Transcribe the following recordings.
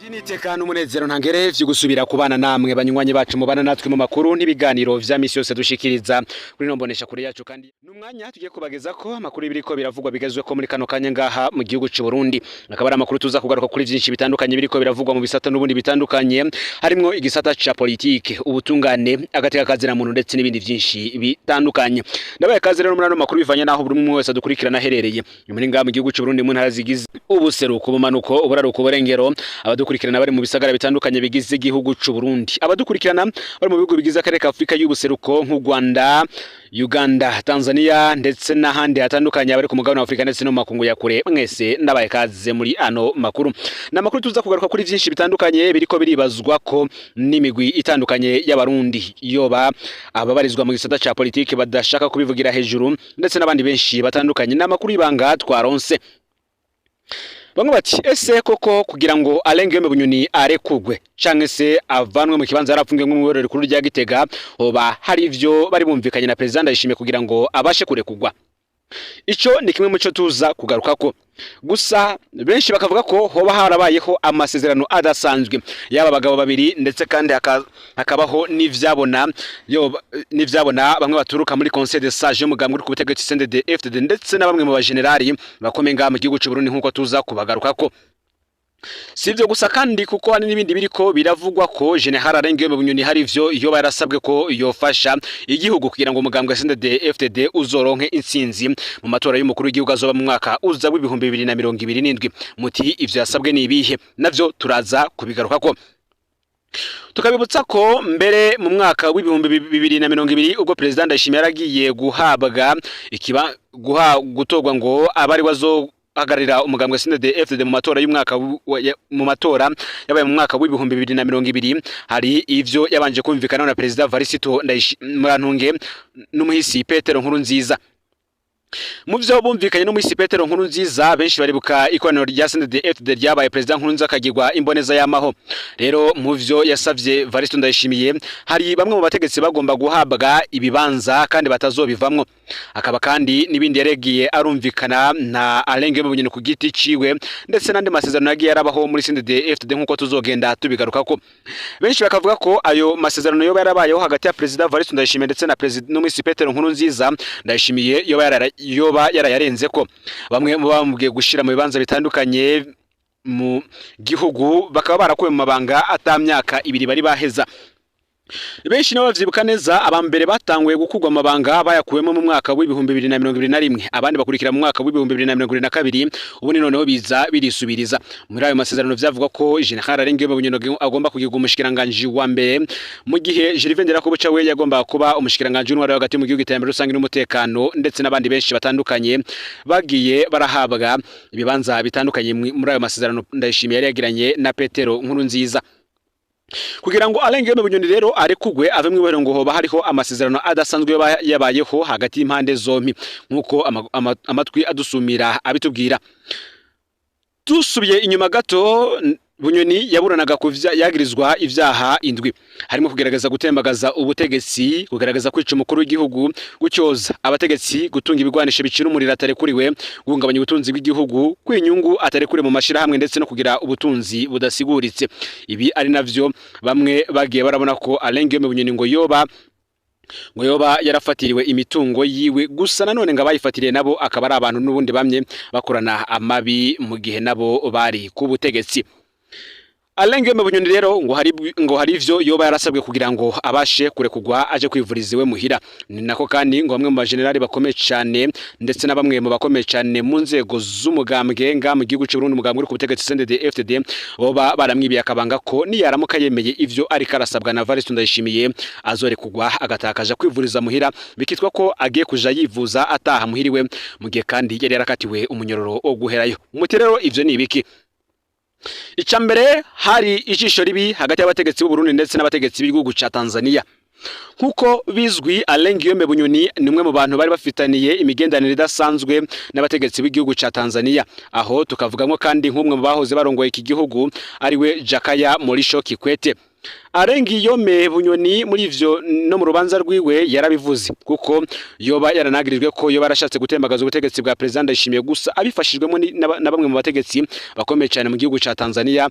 Nitekana umunezero ntangere vyo gusubira kubana namwe banywanyi bacu mubana natwe mu makuru n'ibiganiro vya misi yose dushikiriza kuri nombonesha kure yacu. Kandi numwanya tugiye kubageza ko amakuru biriko biravugwa bigezwe ko muri kano kanya ngaha mu gihugu c'u Burundi. Akaba ari amakuru tuza kugaruka kuri vyinshi bitandukanye biriko biravugwa mu bisata n'ubundi bitandukanye, harimwo igisata ca politike, ubutungane, agateka kazina muntu ndetse n'ibindi vyinshi bitandukanye. Ndabaye kaze rero muri ano makuru bivanye naho buri umwe wese adukurikirana aherereye. Muri ngaha mu gihugu c'u Burundi mu ntara zigize ubuseruko, ubumanuko, uburaruko, uburengero, abadukurikirana bari mu bisagara bitandukanye bigize igihugu c'u Burundi, abadukurikirana bari mu bihugu bigize akarere ka Afrika y'ubuseruko nk'u Rwanda, Uganda, Tanzania ndetse n'ahandi hatandukanye, abari ku mugabane wa Afrika ndetse no mu makungu ya kure, mwese ndabaye kaze muri ano makuru. Ni amakuru tuza kugaruka kuri vyinshi bitandukanye biriko biribazwa ko n'imigwi itandukanye y'abarundi, yoba ababarizwa mu gisata ca politike badashaka kubivugira hejuru ndetse n'abandi benshi batandukanye. Ni amakuru y'ibanga twaronse. Bamwe bati ese koko kugira ngo Alain Guillaume Bunyoni arekugwe canke se avanwe mu kibanza yarapfungiwe mu iborero rikuru rya Gitega, hoba hari ivyo bari bumvikanye na President Ndayishimiye kugira ngo abashe kurekugwa? Ico ni kimwe muco tuza kugarukako. Gusa benshi bakavuga ko hoba harabayeho amasezerano adasanzwe yaba bagabo babiri, ndetse kandi hakabaho n'ivyabona n'ivyabona bamwe baturuka muri Conseil des Sages y'umugambwe uri ku butegetsi CNDD FDD ndetse na bamwe mu bagenerali bakomeye ngaha mu gihugu c'u Burundi, nkuko tuza kubagarukako. Si ivyo gusa kandi, kuko hari n'ibindi biriko biravugwa ko General Alain Guillaume Bunyoni hari ivyo yoba yarasabwe ko yofasha igihugu kugira ngo umugambwe CNDD FDD uzoronke intsinzi mu matora y'umukuru w'igihugu azoba mu mwaka uza w'2027. Muti ivyo yasabwe ni ibihe? Navyo turaza kubigarukako. Tukabibutsa ko mbere mu mwaka w'2020, ubwo Perezida Ndayishimiye yaragiye guhabwa ikiba guha gutorwa ngo abari wazo hagararira umugambwe CNDD FDD mu matora y'umwaka mu matora yabaye mu mwaka w'2020, hari ivyo yabanje kumvikana na Perezida Varisito Murantunge n'umuhisi Petero Nkurunziza. Mu vyo bumvikanye n'umuhisi Petero Nkurunziza, benshi baribuka ikoraniro rya CNDD FDD ryabaye, Perezida Nkurunziza akagirwa imboneza y'amaho. Rero mu vyo yasavye Varisito Ndayishimiye, hari bamwe mu bategetsi bagomba guhabwa ibibanza kandi batazobivamwo. Akaba kandi n'ibindi yaregiye arumvikana na Alain Guillaume Bunyoni ku giti ciwe, ndetse n'andi masezerano yagiye arabaho muri CNDD FDD, nkuko tuzogenda tubigarukako. Benshi bakavuga ko ayo masezerano yoba yarabayeho hagati ya Perezida Varisito Ndayishimiye ndetse na Perezida n'umuhisi Petero Nkurunziza, Ndayishimiye yoba yarayarenze ko bamwe mu bamubwiye gushira mu bibanza bitandukanye mu gihugu bakaba barakuwe mu mabanga atamyaka 2 bari baheza. Benshi nabo bavyibuka neza, abambere batanguye gukurwa amabanga bayakuwemo mu mwaka w'2021, abandi bakurikira mu mwaka w'2022, ubundi noneho biza birisubiriza. Muri ayo masezerano vyavugwa ko General Alain Guillaume Bunyoni agomba kugirwa umushikiranganji wa mbere, mu gihe Gervais Ndirakobuca we yagomba kuba umushikiranganji w'intwaro hagati mu gihugu, iterambere rusange n'umutekano, ndetse n'abandi benshi batandukanye bagiye barahabwa ibibanza bitandukanye muri ayo masezerano Ndayishimiye yari yagiranye na Petero Nkurunziza. Kugira ngo Alain Guillaume Bunyoni rero arekugwe ave mu ibohero, ngo hoba hariho amasezerano adasanzwe yoba yabayeho hagati y'impande zompi, nkuko amatwi adusumira abitubwira. Dusubiye inyuma gato, Bunyoni yaburanaga ku yagirizwa ivyaha indwi, harimo kugerageza gutembagaza ubutegetsi, kugerageza kwica umukuru w'igihugu, gucyoza abategetsi, gutunga ibigwanisho bicira umuriro atarekuriwe, guhungabanya ubutunzi bw'igihugu kwinyungu atarekuriwe mu mashirahamwe, ndetse no kugira ubutunzi budasiguritse. Ibi ari navyo bamwe bagiye barabona ko Alain Guillaume Bunyoni ngo yoba yarafatiriwe imitungo yiwe. Gusa nanone ngo abayifatiriye nabo akaba ari abantu n'ubundi bamye bakorana amabi mu gihe nabo bari ku butegetsi. Alain Guillaume Bunyoni rero ngo hari ivyo yoba yarasabwe kugira ngo abashe kurekugwa aje kwivuriza iwe muhira. Ni nako kandi ngo bamwe mu bajenerali bakomeye cyane ndetse na bamwe mu bakomeye cyane mu nzego z'umugambwe nga mu gihugu cy'u Burundi, umugambwe uri ku butegetsi CNDD FDD, boba baramwibiye akabanga ko niyaramuka yemeye ivyo ariko arasabwa na Evariste Ndayishimiye, azorekugwa agatakaja kwivuriza muhira, bikitwa ko agiye kuja yivuza ataha muhiriwe, mu gihe kandi yari yarakatiwe umunyororo wo guherayo. Muti rero ivyo ni ibiki? Icya mbere, hari ijisho ribi hagati y'abategetsi b'u Burundi ndetse n'abategetsi b'igihugu ca Tanzania. Nkuko bizwi, Alain Guillaume Bunyoni ni umwe mu bantu bari bafitaniye imigenderanire idasanzwe n'abategetsi b'igihugu ca Tanzania. Aho tukavugamo kandi nk'umwe mu bahoze barongoye iki gihugu, ariwe Jakaya Mrisho Kikwete. Alain Guillaume Bunyoni muri ivyo no mu rubanza rwiwe yarabivuze, kuko yoba yaranagirijwe ko yoba yarashatse gutembagaza ubutegetsi bwa President Ndayishimiye, gusa abifashijwemo na bamwe mu bategetsi bakomeye cyane mu gihugu ca Tanzania,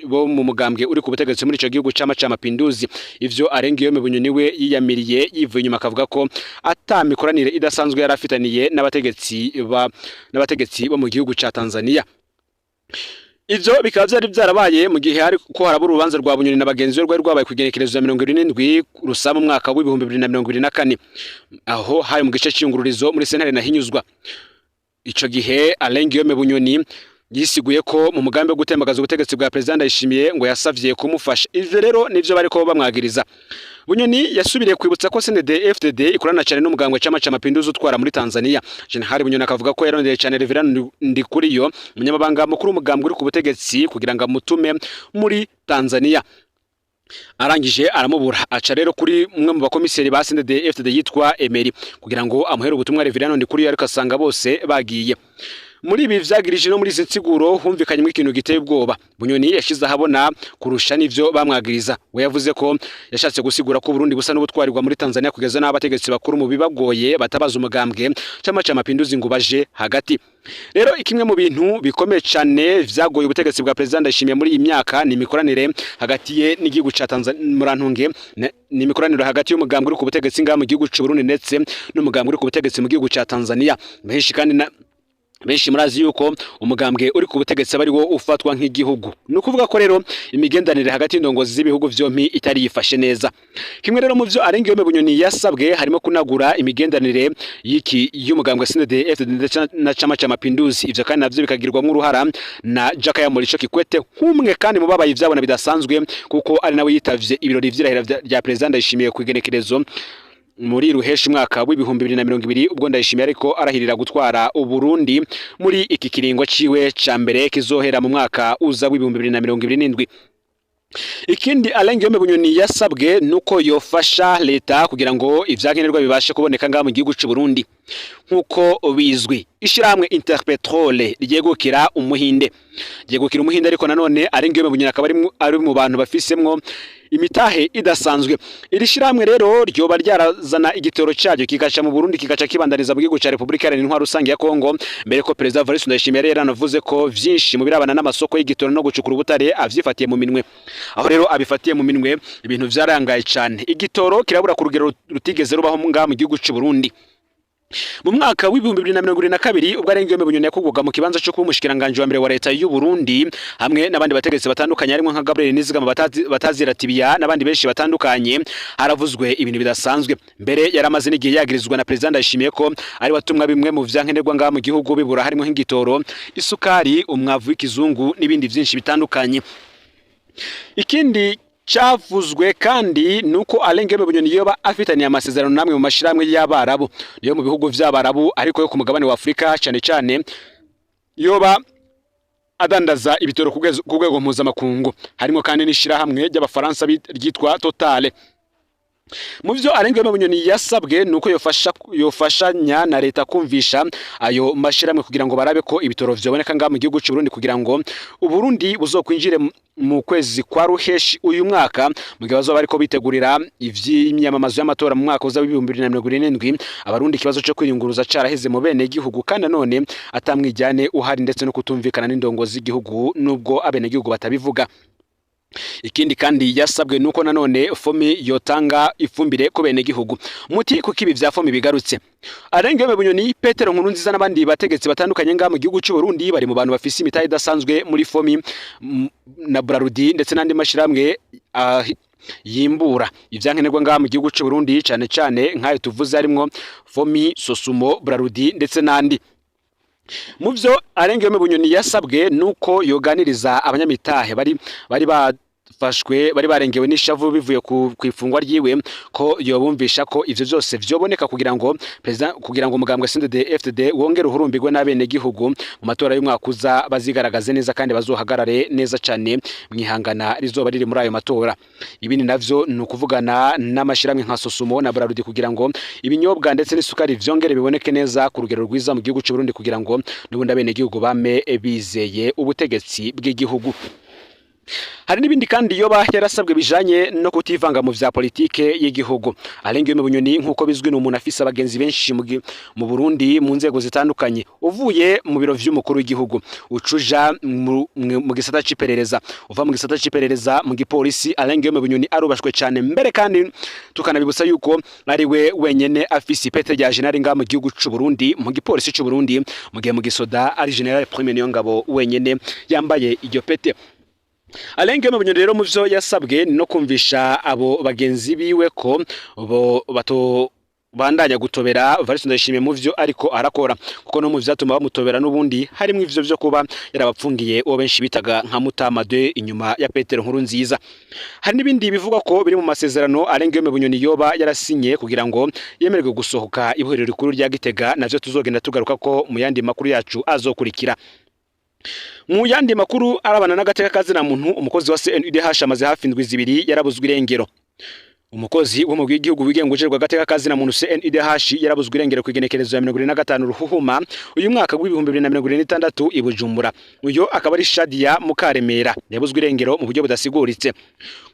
bo mu mugambwe uri ku butegetsi muri ico gihugu Chama ca Mapinduzi. Ivyo Alain Guillaume Bunyoni we yiyamiriye yivuye inyuma, akavuga ko ata mikoranire idasanzwe yarafitaniye n'abategetsi bo mu gihugu ca Tanzania. Ivyo bikaba vyari vyarabaye mu gihe hari ko haraba urubanza rwa Bunyoni na bagenzi be rwari rwabaye kugenekerezo ya 77 Rusama mu mwaka w'2024, aho hari mu gice c'iyungururizo muri sentare Ntahinyuzwa. Ico gihe Alain Guillaume Bunyoni yisiguye ko mu mugambi wo gutembagaza ubutegetsi bwa President Ndayishimiye ngo yasavye kumufasha. Ivyo rero nivyo bariko bamwagiriza. Bunyoni yasubiriye kwibutsa ko CNDD-FDD ikorana cyane n'umugambwe Chama ca Mapinduzi utwara muri Tanzania. General Bunyoni akavuga ko yarondeye cyane Reverend Ndikuriyo, umunyamabanga mukuru w'umugambwe uri ku butegetsi, kugira ngo amutume muri Tanzania. Arangije aramubura, aca rero kuri umwe mu bakomiseri ba CNDD-FDD yitwa Emery kugira ngo amuhere ubutumwa Reverend Ndikuriyo, ariko asanga bose bagiye. Muri ibi vyagirije no muri izi nsiguro humvikanyemo ikintu giteye ubwoba. Bunyoni yashize ahabona kurusha n'ivyo bamwagiriza. We yavuze ko yashatse gusigura ko Burundi busa n'ubutwarirwa muri Tanzania, kugeza n'abategetsi bakuru mu bibagoye batabaza umugambwe Chama ca Mapinduzi ngo baje hagati. Rero ikimwe mu bintu bikomeye cyane vyagoye ubutegetsi bwa President Ndayishimiye muri iyi myaka ni imikoranire hagati ye n'igihugu ca Tanzania, murantunge, ni imikoranire hagati y'umugambwe uri ku butegetsi ngaha mu gihugu c'u Burundi ndetse n'umugambwe uri ku butegetsi mu gihugu ca Tanzania. Benshi kandi na benshi murazi yuko umugambwe uri ku butegetsi ari wo ufatwa nk'igihugu. Ni ukuvuga ko rero imigenderanire hagati y'indongozi z'ibihugu vyompi itari yifashe neza. Kimwe rero mu vyo Alain Guillaume Bunyoni yasabwe harimo kunagura imigenderanire y'iki y'umugambwe CNDD-FDD ndetse na Chama ca Mapinduzi. Ivyo kandi navyo bikagirwamwo uruhara na Jakaya Mrisho Kikwete, nk'umwe kandi mu babaye ivyabona bidasanzwe, kuko ari nawe yitavye ibirori vy'irahira rya President Ndayishimiye ku igenekerezo muri Ruheshi mwaka w'2020, ubwo Ndayishimiye ariko arahirira gutwara Uburundi muri iki kiringo ciwe ca mbere kizohera mu mwaka uza w'2027. Ikindi Alain Guillaume Bunyoni yasabwe nuko yofasha leta kugira ngo ivyankenerwa bibashe kuboneka ngaha mu gihugu c'u Burundi. Nkuko bizwi, ishirahamwe Interpetrol ryegukira Umuhinde, ariko nanone Alain Guillaume Bunyoni akaba ari mu bantu bafisemwo imitahe idasanzwe. Iri shirahamwe rero ryoba ryarazana igitoro cyaryo kikaca mu Burundi, kikaca kibandaniza mu gihugu ca Republika Iharanira Intwaro Rusange ya Kongo, mbere ko Perezida Evariste Ndayishimiye yari yaranavuze ko vyinshi mu birabana n'amasoko y'igitoro no gucukura ubutare avyifatiye mu minwe. Aho rero abifatiye mu minwe, ibintu vyarangaye cyane, igitoro kirabura ku rugero rutigeze rubaho ngaha mu gihugu c'u Burundi. Mu mwaka w'2022, ubwo Alain Guillaume Bunyoni yakugwaga mu kibanza cyo kuba umushikiranganje wa mbere wa leta y'u Burundi, hamwe n'abandi bategetsi batandukanye harimo nka Gabriel Nizigama bataziratibiya n'abandi benshi batandukanye, haravuzwe ibintu bidasanzwe. Mbere yaramaze n'igihe yagirizwa na President Ndayishimiye ko ari watumwa bimwe mu vyankenerwa ngaha mu gihugu bibura, harimo nk'igitoro, isukari, umwavu w'ikizungu n'ibindi vyinshi bitandukanye. Ikindi cyavuzwe kandi nuko Alain Guillaume Bunyoni yoba afitaniye amasezerano namwe mu mashiramwe y'Abarabu yo mu bihugu vy'Abarabu, ariko yo ku mugabane wa Afrika cyane cyane, yoba adandaza ibitoro ku rwego mpuzamakungu. Harimo kandi n'ishirahamwe ry'Abafaransa ryitwa Total. Mu vyo Alain Guillaume Bunyoni yasabwe nuko yofashanya na leta kumvisha ayo mashiramwe kugira ngo barabe ko ibitoro vyoboneka ngaha mu gihugu c'u Burundi, kugira ngo Uburundi buzokwinjire mu kwezi kwa Ruheshi uyu mwaka, mu gihe bazoba bariko bitegurira ivy'imyamamazo y'amatora mu mwaka uza w'2027. Abarundi ikibazo co kwiyunguruza caraheze mu bene gihugu, kandi none atamwijyane uhari ndetse no kutumvikana n'indongozi z'igihugu, nubwo abene gihugu batabivuga. Ikindi kandi yasabwe nuko nanone FOMI yotanga ifumbire ku bene gihugu. Muti kuko ibi vya FOMI bigarutse, Alain Guillaume Bunyoni, Petero Nkurunziza n'abandi bategetsi batandukanye ngaha mu gihugu c'u Burundi bari mu bantu bafise imitahe idasanzwe muri FOMI na Brarudi ndetse n'andi mashiramwe yimbura ivyankenerwa ngaha mu gihugu c'u Burundi, cane cane nk'ayo tuvuze harimwo FOMI, Sosumo, Brarudi ndetse n'andi. Mu vyo Alain Guillaume Bunyoni yasabwe nuko yoganiriza abanyamitahe bari bafashwe, bari barengewe n'ishavu bivuye ku ifungwa ryiwe, ko yobumvisha ko ivyo vyose vyoboneka kugira ngo president, kugira ngo umugambwe CNDD-FDD wongere uhurumbirwe n'abene gihugu mu matora y'umwaka uza, bazigaragaze neza kandi bazohagarare neza cyane mwihangana rizoba riri muri ayo matora. Ibindi navyo ni ukuvugana n'amashiramwe nka Sosumo na Brarudi kugira ngo ibinyobwa ndetse n'isukari vyongere biboneke neza ku rugero rwiza mu gihugu c'u Burundi, kugira ngo n'ubundi abene gihugu bame bizeye ubutegetsi bw'igihugu. Hari n'ibindi kandi yoba yarasabwe bijanye no kutivanga mu vya politike y'igihugu. Alain Guillaume Bunyoni, nk'uko bizwi, ni umuntu afise abagenzi benshi mu Burundi mu nzego zitandukanye. Uvuye mu biro vy'umukuru w'igihugu, ucuja mu gisata c'iperereza, uva mu gisata c'iperereza mu gipolisi, Alain Guillaume Bunyoni arubashwe cane. Mbere kandi tukanabibutsa yuko ari we wenyene afise ipete rya général ngaha mu gihugu c'u Burundi, mu gipolisi c'u Burundi, mu gihe mu gisoda ari général Prime Niyongabo wenyene yambaye iryo pete. Alain Guillaume Bunyoni rero, mu vyo yasabwe no kumvisha abo bagenzi biwe ko bo bato bandanya gutobera Evariste Ndayishimiye mu vyo ariko arakora, kuko no mu vyatuma bamutobera n'ubundi harimwo ivyo vyo kuba yarabapfungiye uwo benshi bitaga nka Mutama de inyuma ya Petero Nkurunziza. Hari n'ibindi bivugwa ko biri mu masezerano Alain Guillaume Bunyoni yoba yarasinye kugira ngo yemererwe gusohoka ibohero rikuru rya Gitega, navyo tuzogenda tugaruka ko mu yandi makuru yacu azokurikira. Mu yandi makuru arabana n'agateka kazina muntu, umukozi wa CNIDH amaze hafi indwi 2 yarabuzwe irengero. Umukozi wo mu bw'igihugu wigenga ujejwe agateka kazina muntu CNIDH yarabuzwe irengero kw'igenekerezo ya 75 Ruhuhuma uyu mwaka w'2026 i Bujumbura. Uyo akaba ari Shadia Mukaremera, yabuzwe irengero mu buryo budasiguritse.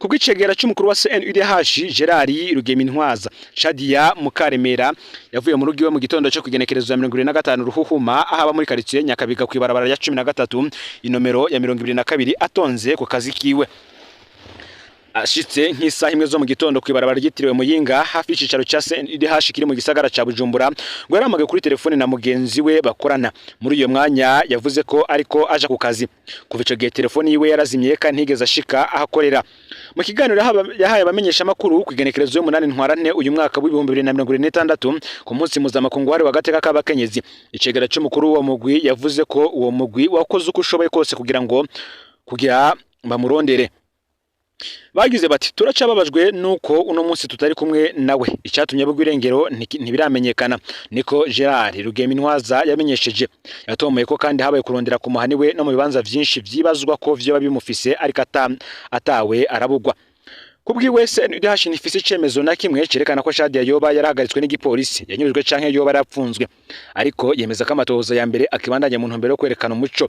Kubw'icegera c'umukuru wa CNIDH Gerard Rugemintwaza, Shadia Mukaremera yavuye mu rugo iwe mu gitondo cyo kw'igenekerezo ya 75 Ruhuhuma, aho aba muri quartier Nyakabiga kw'ibarabara rya 13 inomero ya 22, atonze ku kazi kiwe. Ashitse nk'isaha 1 zo mu gitondo kw'ibarabara ryitiriwe Muyinga, hafi y'icicaro ca CNIDH kiri mu gisagara ca Bujumbura, ngo yaramagaye kuri telefone na mugenzi we bakorana. Muri iyo mwanya yavuze ko ariko aja ku kazi. Kuva ico gihe telefone yiwe yarazimye kandi ntigeze ashika aho akorera. Mu kiganiro yahaye abamenyesha makuru kw'igenekerezo y'umunani Ntwarante uyu mwaka w'2026, ku munsi mpuzamakungu wahariwe agateka k'abakenyezi, icegera c'umukuru w'uwo mugwi yavuze ko uwo mugwi wakoze uko ushoboye kose kugira bamurondere. Bagize bati: "Turacababajwe nuko uno munsi tutari kumwe nawe, icyatumye abugwa irengero ntibiramenyekana," niko Gerard Rugemintwaza yamenyesheje. Yatomoye ko kandi habaye kurondera ku muhani we no mu bibanza vyinshi vyibazwa ko vyoba bimufise, ariko atawe arabugwa. Kubwiwe, CNIDH ntifise icemezo na kimwe cerekana ko Shadia yoba yarahagaritswe n'igipolisi, yanyurujwe canke yoba yarapfunzwe, ariko yemeza ko amatohoza ya mbere akibandanya mu ntumbero yo kwerekana umuco.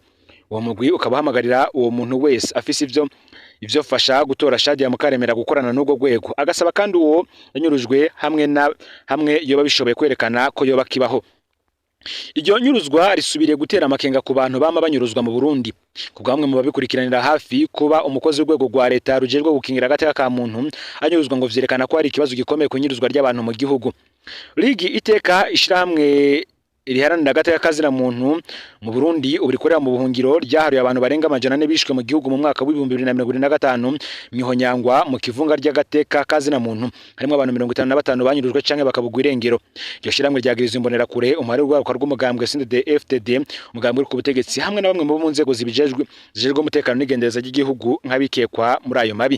Uwo mugwi ukaba uhamagarira uwo muntu wese afise ivyo fasha gutora Shadia Mukaremera gukorana n'urwo rwego, agasaba kandi uwo yanyurujwe hamwe na hamwe yoba bishoboye kwerekana ko yoba kibaho. Iryo nyuruzwa risubiriye gutera amakenga ku bantu bama banyuruzwa mu Burundi. Ku bwamwe mu babikurikiranira hafi, kuba umukozi w'urwego rwa leta rujejwe gukingira agateka ka muntu anyuruzwa ngo vyerekana ko hari ikibazo gikomeye ku nyuruzwa ry'abantu mu gihugu. Ligi Iteka, ishirahamwe riharanira agateka kazina muntu mu Burundi ubu rikorera mu buhungiro, ryaharuye abantu barenga 400 bishwe mu gihugu mu mwaka w'2025 mwihonyangwa mu kivunga ry'agateka kazina muntu, harimo abantu 55 banyurujwe canke bakabugwa irengero. Iryo shirahamwe ryagiriza imbonerakure, umuhari w'urwaruka rw'umugambwe CNDD-FDD, umugambwe uri ku butegetsi, hamwe na bamwe mu nzego zibijejwe zijejwe umutekano n'igendereza ry'igihugu nk'abikekwa muri ayo mabi.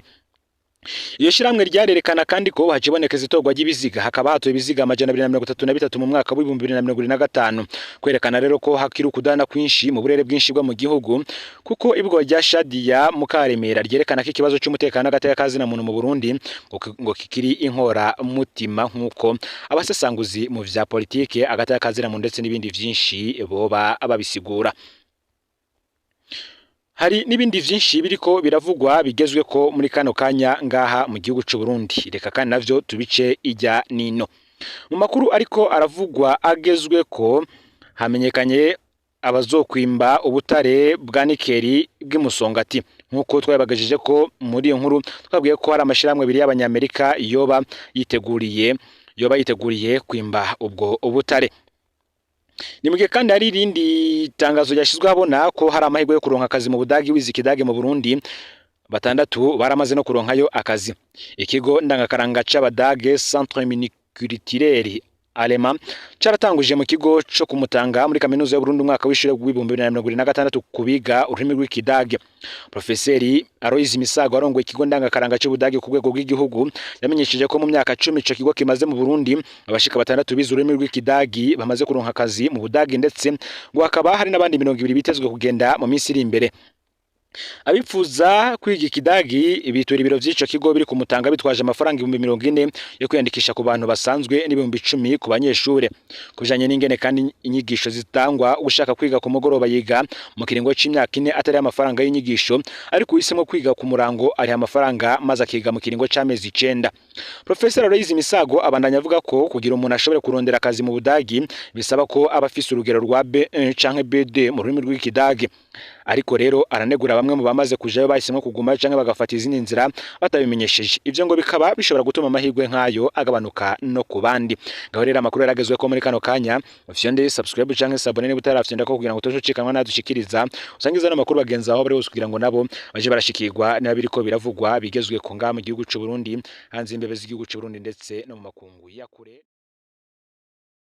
Iyo shirahamwe ryarerekana kandi ko hakibonekeza itorwa ry'ibiziga, hakaba hatowe ibiziga 233 mu mwaka w'2025, kwerekana rero ko hakiri ukudana kwinshi mu burere bwinshi bwo mu gihugu, kuko ibwo rya Shadia Mukaremera ryerekana ko ikibazo c'umutekano n'agateka kazina muntu mu Burundi ngo kikiri inkora mutima, nk'uko abasesanguzi mu vya politike, agateka kazina muntu ndetse n'ibindi vyinshi boba babisigura. Hari n'ibindi vyinshi biriko biravugwa bigezwe ko muri kano kanya ngaha mu gihugu c'u Burundi, reka kandi navyo tubice ijya nino. Mu makuru ariko aravugwa agezwe ko, hamenyekanye abazokwimba ubutare bwa nikeli bw'imusongati. Nk'uko twabibagajije ko muri iyo nkuru, twabwiye ko hari amashirahamwe abiri y'abanyamerika yoba yiteguriye kwimba ubwo ubutare. Ni mu gihe kandi hari irindi tangazo ryashyizwe ahabona ko hari amahirwe yo kuronka akazi mu Budagi wize ikidage mu Burundi, batandatu baramaze no kuronkayo akazi. Ikigo ndangakaranga c'Abadage, Centre Multiculturel Allemand, caratanguje mu kigo co kumutanga muri kaminuza y'Uburundi umwaka w'ishure w'2026 kubiga ururimi rw'ikidage. Profeseri Aloys Misago, arongoye ikigo ndangakaranga c'Ubudage ku rwego rw'igihugu, yamenyesheje ko mu myaka 10 ico kigo kimaze mu Burundi, abashika batandatu bize ururimi rw'ikidagi bamaze kuronka akazi mu Budagi, ndetse ngo hakaba hari n'abandi 20 bitezwe kugenda mu minsi iri imbere. Abipfuza kwiga ikidagi bitura ibiro vy'ico kigo biri ku Mutanga bitwaje amafaranga 40,000 yo kwiyandikisha ku bantu basanzwe n'10,000 ku banyeshure. Kubijanye n'ingene kandi inyigisho zitangwa, ushaka kwiga ku mugoroba yiga mu kiringo c'imyaka 4 atari amafaranga y'inyigisho, ariko uhisemo kwiga ku murango ariha amafaranga maze akiga mu kiringo c'amezi 9. Professor Aloys Misago abandanya avuga ko kugira umuntu ashobore kurondera akazi mu Budagi bisaba ko aba afise urugero rwa B1 canke B2 mu rurimi rw'ikidagi. Ariko rero aranegura bamwe mu bamaze kujayo bahisemo kuguma canke bagafata izindi nzira batabimenyesheje. Ivyo ngo bikaba bishobora gutuma amahirwe nk'ayo agabanuka no ku bandi. Ngaho rero amakuru yaragezwe ko muri kano kanya, ufyonde subscribe canke s'abonner niba utarafyonda ko kugira ngo utoshucikanwa nadushikiriza, usangiza n'amakuru bagenzi aho bari hose kugira ngo nabo baje barashikirwa niba biriko biravugwa bigezwe ko ngaha mu gihugu c'u Burundi, hanze imbebe z'igihugu c'u Burundi ndetse no mu makungu ya kure.